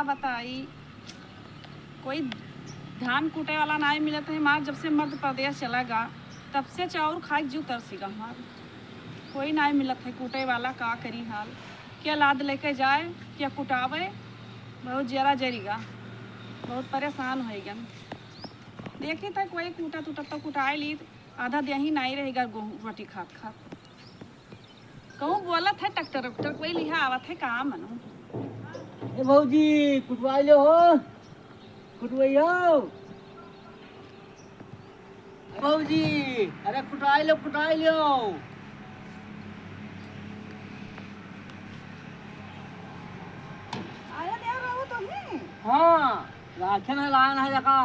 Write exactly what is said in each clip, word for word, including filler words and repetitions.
बताई, कोई धान कूटे वाला नाहीं मिलत है हमार। जब से मर्द परदेस चला गा, तब से चाउर खाए के जीव तरसी गा हमार। कोई नाहीं मिलत है कूटे वाला, का करी हाल? के लाद लेके जाए, के कुटावे, बहुत जरा जरी गा, बहुत परेसान होइ गन। देखी त कोई कूटत उटत तो कुटाए ली, आधा देही नाहीं रहि गा गोहूँ रोटी खात खात। कहूँ बोलत है ट्रैक्टर उक्टर, कोई लिहा आवत है का मनो? ए भौजी, कुटवाई लो हो, कुटवाई हो। भौजी, अरे कुटाई लो, कुटाई लो। आया देव रहो तो ही। हाँ, राखे ना लान है जका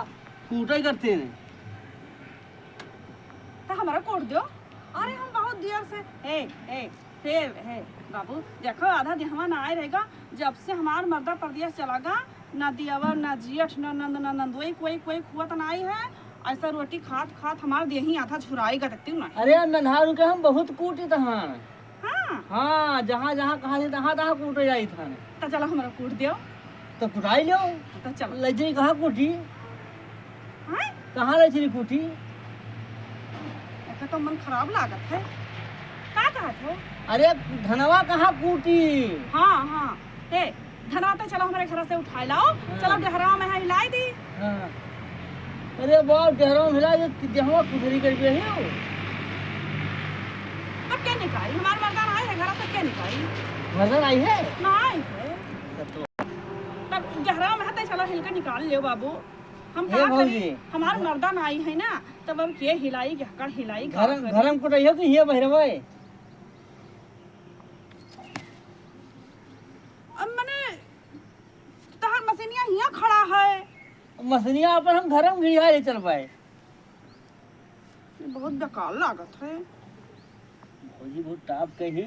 कूटे करते हैं। तो हमारा कूट दो। अरे हम बहुत देर से, हे, हे, हे, हे, बाबू, देखो आधा देहवा ना आए रहेगा। जब से हमार मर्दा परदेस चला गा, ना दियावर, ना जियठ, ना नंद, ना नंदोई, कोई, कोई खुआ तो नाई है। ऐसा रोटी खात, खात हमार देही आधा झुराई गा, देखती हूँ ना। अरे, नन्हारू के हम बहुत कूटी तहान। हाँ। हाँ, जहाँ, जहाँ कहा थी, तहाँ, तहाँ कूटे जाई थाने। तो चलो, हमरा कूट दियो। तो कुटाई लियो। तो चलो। ले जाई कहाँ कूटी? हाँ? कहाँ ले चली कूटी? एकर तो मन खराब लागत है। का कहत हो? अरे, धनवा कहाँ कूटी? हाँ, हाँ। हे, धनवा तो चलो हमरे घर से उठाए लाओ। हाँ। चलो डेहरा में हिलाई दी। हाँ। अरे बाप, डेहरा में हिलाई दी, देहवा कुठरी कर गई हो। तब के निकाली? हमार मर्दा ना आई है घर, तब के निकाली? मर्दा आई है? ना आई है। तब तो तब डेहरा में हते चलो हिल के निकाल लियो बाबू। हम हे का भौजी। करी? हमार मर्दा ना आई है ना, तब अब के हिलाई, के हकड़ हिलाई, का घर, करी? घर में कुटाई हो कि हिया बहिरवा है? अब मने तहार मशीनिया हियाँ खड़ा है। मशीनिया अपन हम घर में गिरिया ले चल पाए। ये बहुत बेकार लागत है। भौजी बहुत टाप के ही,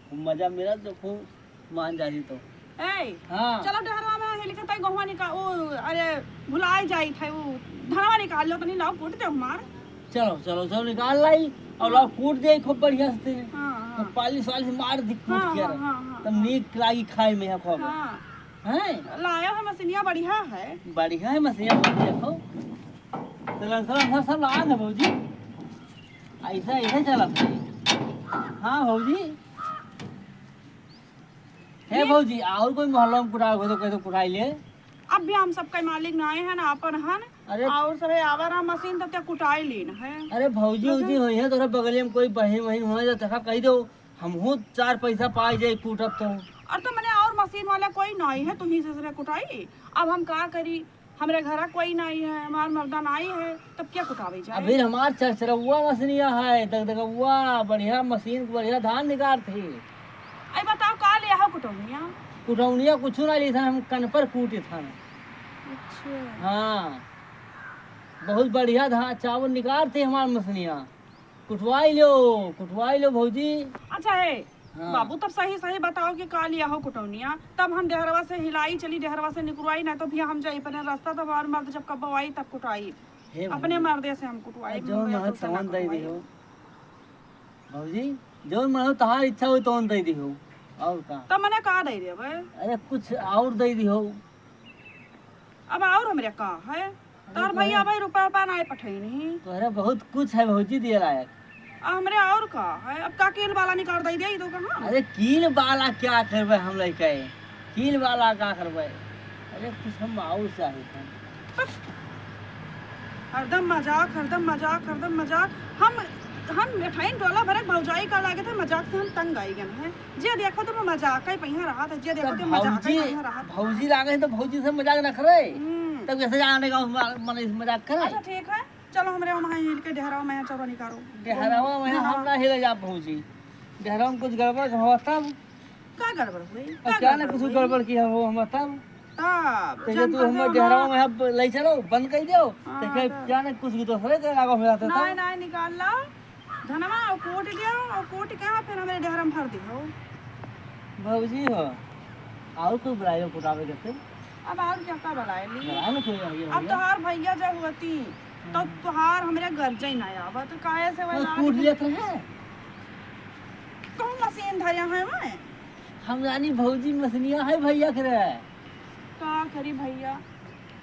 खूब मजा मिला तो खूब मान जाती तो। ए, हाँ। चलो डहरवा में हेली खताई गहुआ निका-, ओ, अरे, भुलाए जाई थे, उ धनवा निकाल लो, तनी लाओ कूट दे हमार। चलो, चलो, चलो निकाल लाई और हाँ। लाओ कूट दे खूब बढ़िया से तेने। हाँ, हाँ। तो पालिश वालिश मार दी कूट हाँ, के हाँ, रख। हाँ, हाँ, तब हाँ। नीक लागी खाए में है खूब। हाँ। हैं? लाया है मशीनिया बढ़िया है। बढ़िया है मशीनिया, देखो। सिलेंसर उलेंसर सब लगा दे भौजी। ऐसा, ऐसे चलत है। हाँ भौजी। हे ठीक। भौजी, और कोई मोहल्ला में कुटाए हो तो कह दो, कुटाई ले। अब भी हम सबका मालिक ना आए हैं ना, अपन हन। अरे। और सबे आवा रहा मशीन, तब तक कुटाई लीन है। अरे भौजी, लेकिन उजी होई है, तोरा बगलिया में कोई बहिन वहिन होई तो तका कही दो, हमहू चार पैसा पाई जाई कूटब तो। और तो मने और मशीन वाला कोई नाई है, तुम्ही से सबे कुटाई। अब हम का करी, हमरे घरा कोई नाई है, हमार मर्दा नाई है, तब क्या कुटावे जाए? अभी हमार चरचरौआ मशीनिया है, दगदगौआ, बढ़िया मशीन, बढ़िया धान निकालत ही। आई बताओ, का ले आहो कुटौनिया? कुटौनिया कुछ ना ली था, हम कन पर कूटे था। अच्छा। हाँ, बहुत बढ़िया धा-, चावल निकालत ही हमार मशीनिया। कुटवाई लो, कुटवाई लो भौजी। अच्छा है, हाँ। बाबू, तब सही सही बताओ कि का लिया हो कुटौनिया, तब हम डेहरवा से हिलाई चली, डेहरवा से निकरवाई, नहीं तो भैया हम जाई अपने रास्ता, तब हमार मर्द जब कब आई तब कुटाई, हे भौजी, अपने मर्दे से हम कुटवाई, अब जौन मुंबई मन तो से ना तौन दे कुटवाई। दिहो भौजी, जौन मन हो तहार इच्छा हो तौन दे दिहो, और का? तब मने का दे देबे? अरे कुछ और दे दिहो। अब और हमरे का है? अरे तोहर तोहरे भैया भाई रुपया उपया नाय पठैनी। तोहरे बहुत कुछ है भौजी दिए लायक। आ हमरे और का है? अब का कील बाला निकाल दई दे, ई तो कहाँ? अरे कील बाला क्या करबे हम लइके? कील बाला का करबे? अरे कुछ हम और चाहे थे। हरदम मजाक, हरदम मजाक, हरदम मजाक। हम, हम मिठाइन डोला भरक भौजाई का लागे थे, मजाक से हम तंग आई गए हैं। जे देखो तो मजाक ही पहिया रहा था, जे देखो तब तो मजाक ही भौजी, पहिया रहा था। भौजी लागे तो भौजी से मजाक ना करे। हम्म। तब कैसे जाने का म-, मन इस मजाक करे? अच्छा ठीक है, चलो हमरे वहाँ हिल के डेहरावा में चौरा निकालो। डेहरावा में हाँ। हम ना हिले जा भौजी। डेहरावा में कुछ गड़बड़ हो तब? का गड़बड़ हुई? और का क्या ना गड़बड़ कुछ हुई? गड़बड़ किया हो हम तब? तब तो ये जन तू कर हमें दो डेहरावा ना। में अब ले चलो, बंद कर दो। हाँ, तो क्या, तब। क्या ना कुछ भी दूसरे के आगे हो जाता था। नहीं, नहीं, निकाल ला। धनवा और कूट दियो और कूट के फिर हमरे डेहरा में भर दियो। भौजी हो, और कोई बुलाए हो कुटावे के फिर? अब और क्या का बुलाए ली? बुलाए ना कोई आगे अब भैया। तोहार भैया जब होती, तो हम्म। तोहार हमरे घर जाई ना आवा, तो काहे से वो वही लाग कूट के लेत रहे? कहूँ मशीन धरे हैं मैं? हम जानी भौजी मशीनिया है भैया के रहे। का करी भइया?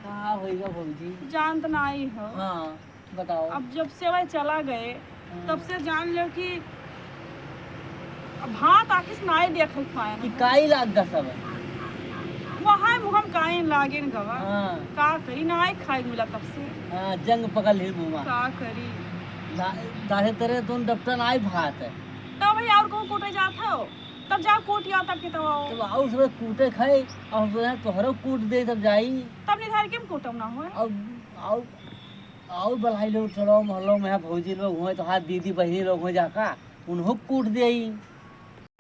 का होइगा भौजी? जानत नाई हो। हाँ, बताओ। अब जब से वह चला गए, हाँ। तब से जान लो कि अब भात आँखिस नाई देखे पाए कि ना। काई लाग गा सब। वहाँ मुँह में काई लागे न गवा। हाँ। का करी, नाई खाए मिला तब से। हाँ, जंग पकड़ ली मुँह में। का करी? दा-, दाहे तेरे तुम डॉक्टर नाई भात है। तब भइया और कहूँ कूटे जात हो? तब जाओ कूट आओ, तब के तब आओ। तब आओ, सब कूटे खाए, और हम सोचे तोहरो कूट दे, तब जाई। तब निधार के हम कूटम ना होए। और, और, और बलाई लोग, चलो, मोहल्लो में है भौजी लोग हुए, तो हाँ, दीदी बहिनी लोग हुए जाका, उन्हों कूट देई।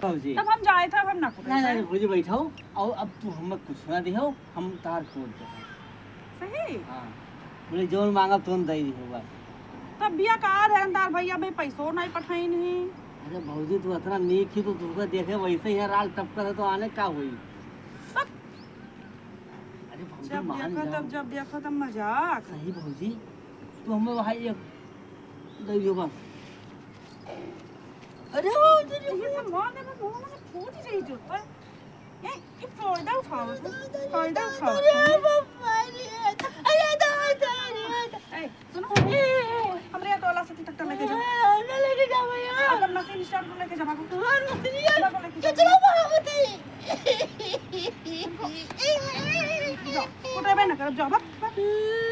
भौजी। तब हम जाए थे, अब हम ना कूटे नहीं, थे। नहीं, भौजी, बैठो, और अब तू हमें कुछ ना दिहो, हम तार कूट दे। सही? हाँ। बोले, "जौन मांगब, तौन दई दिहो बस।" तब बिया का रहन तार भइया, बे पैसो नहीं पठाई नहीं। अरे भौजी, तू इतना नीक ही तो तुमको देखे वैसे ही है, राल टपका है तो आने का हुई? तब अरे भौजी, जब मान देखो जाओ। तब, जब देखो तब मजाक। सही भौजी, तू हमें वहाँ एक दई दिहो बस। अरे, ओ, ये सब मार देना, मुंह में से फूट जाई जो पर। ये, ये फायदा उठाओ, फायदा उठाओ। अरे बाबा रे, अरे दादा रे। ए, सुनो। ए, ए, ए, हमरे टोला से तक लेके जाओ। हाँ, ना लेके जाओ भैया। अपन मशीन स्टार्ट को लेके जाओ। हाँ, मशीन। जाओ, लेके जाओ। चलो, वहाँ होती। जाओ, उठाबे ना करब, जाओ, बस, बस।